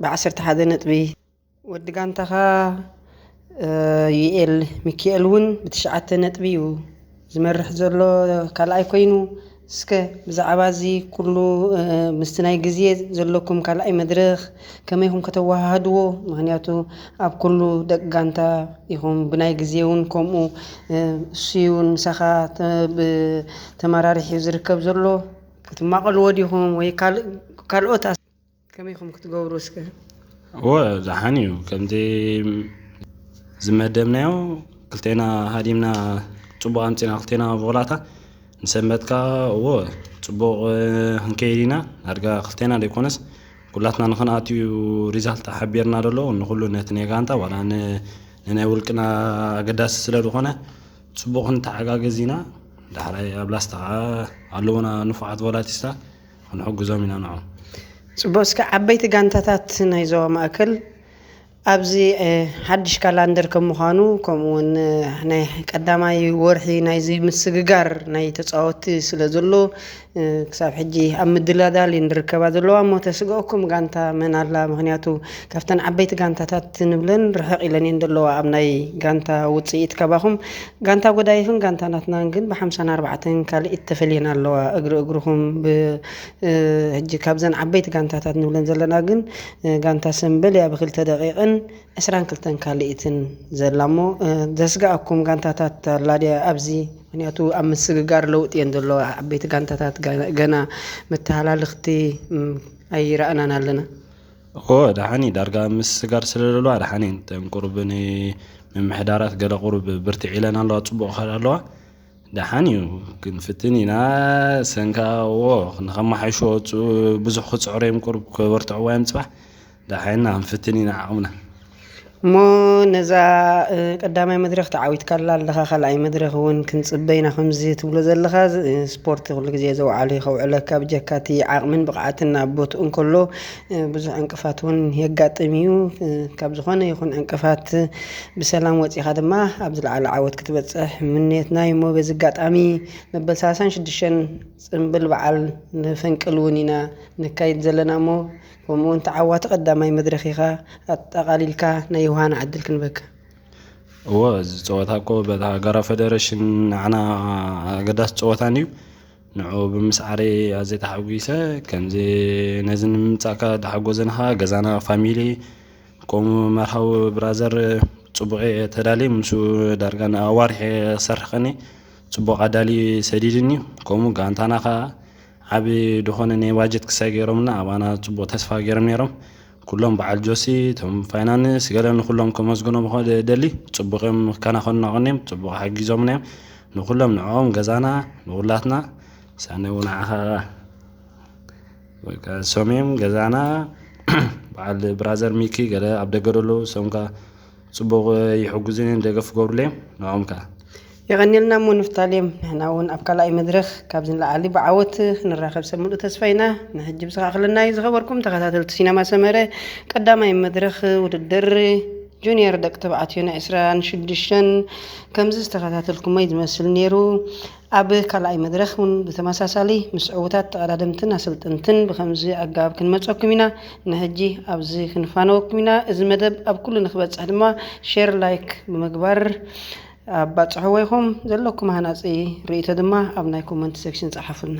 ብዓሰርተ ሓደ ነጥቢ ወዲ ጋንታኻ ዩኤል ሚኪኤል እውን ብትሽዓተ ነጥቢ እዩ ዝመርሕ ዘሎ ካልኣይ ኮይኑ። እስከ ብዛዕባ እዚ ኩሉ ምስቲ ናይ ግዜ ዘለኩም ካልኣይ መድረኽ ከመይ ኢኹም ከተወሃህድዎ? ምኽንያቱ ኣብ ኩሉ ደቂ ጋንታ ኢኹም፣ ብናይ ግዜ እውን ከምኡ። እሱ እውን ምሳኻ ተመራሪሕ እዩ ዝርከብ ዘሎ። ክትማቐልዎ ዲኹም ወይ ካልኦት ከመይ ኢኹም ክትገብሩ እስከ? እወ ደሓን እዩ። ከምቲ ዝመደብናዮ ክልቴና ሃዲምና ጽቡቕ ኣምጺና ክልቴና ቮላታ ንሰንበት ከኣ እወ ጽቡቕ ክንከይድ ኢና። ዳርጋ ክልቴና ዘይኮነስ ኩላትና ንኽንኣትዩ ሪዛልት ሓቢርና ዘሎ ንኹሉ ነቲ ናይ ጋንታ ዋላ ንናይ ውልቅና ኣገዳሲ ስለ ዝኾነ ጽቡቕ ክንተሓጋገዝ ኢና። ዳሕራይ ኣብ ላስታ ከኣ ኣለዉና ንፉዓት ቮላቲስታ ክንሕግዞም ኢና ንዖም። ጽቡቕ፣ እስከ ዓበይቲ ጋንታታት ናይ ዞባ ማእከል ኣብዚ ሓድሽ ካላንደር ከም ምዃኑ፣ ከምኡውን ናይ ቀዳማይ ወርሒ ናይዚ ምስግጋር ናይ ተፃወትቲ ስለ ዘሎ፣ ክሳብ ሕጂ ኣብ ምድላዳል እየን ዝርከባ ዘለዋ። እሞ ተስገእኩም ጋንታ መን ኣላ? ምክንያቱ ካብተን ዓበይቲ ጋንታታት ንብለን ርሕቕ ኢለን እየን ዘለዋ ኣብ ናይ ጋንታ ውፅኢት። ካባኹም ጋንታ ጎዳይፍን ጋንታ ናትናን ግን ብሓምሳን ኣርባዕተን ካልኢት ተፈልየን ኣለዋ። እግሪ እግርኹም ብ- ሕጂ ካብዘን ዓበይቲ ጋንታታት ንብለን ዘለና ግን ጋንታ ሰምበል እያ ብክልተ ደቂቕን ዕስራን ክልተን ካልኢትን ዘላ። እሞ ዘስጋኣኩም ጋንታታት ኣላ ድያ ኣብዚ? ምክንያቱ ኣብ ምስግጋር ለውጢ እየን ዘለዋ ዓበይቲ ጋንታታት፣ ገና መተሃላልኽቲ ኣይረኣናን ኣለና። እኮ ደሓን እዩ። ዳርጋ ምስጋር ስለ ዘለዋ ደሓን እየን። እተን ቁሩብ ንምምሕዳራት ገለ ቁሩብ ብርትዕ ኢለን ኣለዋ፣ ጽቡቕ ክኸዳ ኣለዋ። ደሓን እዩ፣ ክንፍትን ኢና። ሰንካ እዎ ንኸማሓይሽዎ ብዙሕ ክጽዕሩ እዮም፣ ቁሩብ ክበርትዕዋ እዮም ጽባሕ። ደሓን ኢና፣ ክንፍትን ኢና ዓቕምና። እሞ ነዛ ቀዳማይ መድረኽ ተዓዊትካላ ኣለኻ፣ ካልኣይ መድረኽ እውን ክንጽበ ኢና ከምዚ ትብሎ ዘለኻ። ስፖርት ኩሉ ግዜ ዘውዓሉ ከውዕለካ፣ ብጀካ እቲ ዓቕምን ብቕዓትን ኣብ ቦትኡ እንከሎ ብዙሕ ዕንቅፋት እውን የጋጥም እዩ። ካብ ዝኾነ ይኹን ዕንቅፋት ብሰላም ወፂኻ ድማ ኣብ ዝለዓለ ዓወት ክትበፅሕ ምንየትና እዩ። እሞ በዚ ኣጋጣሚ መበል ሰላሳን ሽዱሽተን ፅምብል በዓል ንፈንቅል እውን ኢና ነካይድ ዘለና። እሞ ከምኡ እውን ተዓዋቲ ቀዳማይ መድረኽ ኢኻ፣ ኣጠቓሊልካ ናይ ዮሃና ዕድል ክንበካ። እዎ፣ እዚ ፀወታ እኮ በታ ጋራ ፌደሬሽን ንዓና ኣገዳሲ ፀወታ እዩ። ንዑ ብምስዓረይ ኣዝየ ተሓጒሰ። ከምዚ ነዚ ንምምጻእካ ዝሓጎዘኒ ኸኣ ገዛና፣ ፋሚሊ፣ ከምኡ መርሃዊ ብራዘር ጽቡቕ እየ ተዳልየ። ምስኡ ዳርጋ ንኣዋርሕ እየ ክሰርሕ ቀኒ ጽቡቕ ኣዳልዩ ሰዲድኒ እዩ። ከምኡ ጋንታና ኸኣ ዓቢ ዝኾነ ናይ ባጀት ክሳይ ገይሮምና፣ ኣባና ጽቡቕ ተስፋ ገይሮም ነይሮም። ኩሎም በዓል ጆሲ፣ እቶም ፋይናንስ፣ ገለ ንኹሎም ከመስግኖም እኮ ደሊ። ጽቡቕ እዮም ከናኸኑና ቀንዮም፣ ጽቡቕ ሓጊዞምና እዮም። ንኹሎም ንዕኦም ገዛና፣ ንኹላትና፣ ሳነ እውን ንዓኻ በቃ፣ እሶም እዮም ገዛና። በዓል ብራዘር ሚኪ፣ ገለ ኣብ ደገ ደለዉ፣ እሶም ከኣ ጽቡቕ ይሕጉዙን እዮም፣ ደገፍ ክገብሩለይ እዮም። ንዕኦም ከኣ የቐንየልና እሞ ንፍታሌም፣ ንሕና እውን ኣብ ካልኣይ መድረኽ ካብዚ ንላዕሊ ብዓወት ክንራኸብ ሰብ ምሉእ ተስፋ ኢና። ንሕጂ ብዝኸኣኽለና እዩ። ዝኸበርኩም ተኸታተልቲ ሲነማ ሰመረ፣ ቀዳማይ መድረኽ ውድድር ጁኒየር ደቂ ተባዕትዮ ናይ ዕስራን ሽዱሽተን ከምዚ ዝተኸታተልኩሞ እዩ ዝመስል ነይሩ። ኣብ ካልኣይ መድረኽ እውን ብተመሳሳሊ ምስ ዕዉታት ተቐዳደምትን ኣሰልጠንትን ብኸምዚ ኣገባብ ክንመፀኩም ኢና። ንሕጂ ኣብዚ ክንፋነወኩም ኢና። እዚ መደብ ኣብ ኩሉ ንክበፅሕ ድማ ሼር፣ ላይክ ብምግባር ኣባፅሕዎ ኢኹም። ዘለኩም ሃናፂ ርእይቶ ድማ ኣብ ናይ ኮመንት ሴክሽን ፀሓፉልና።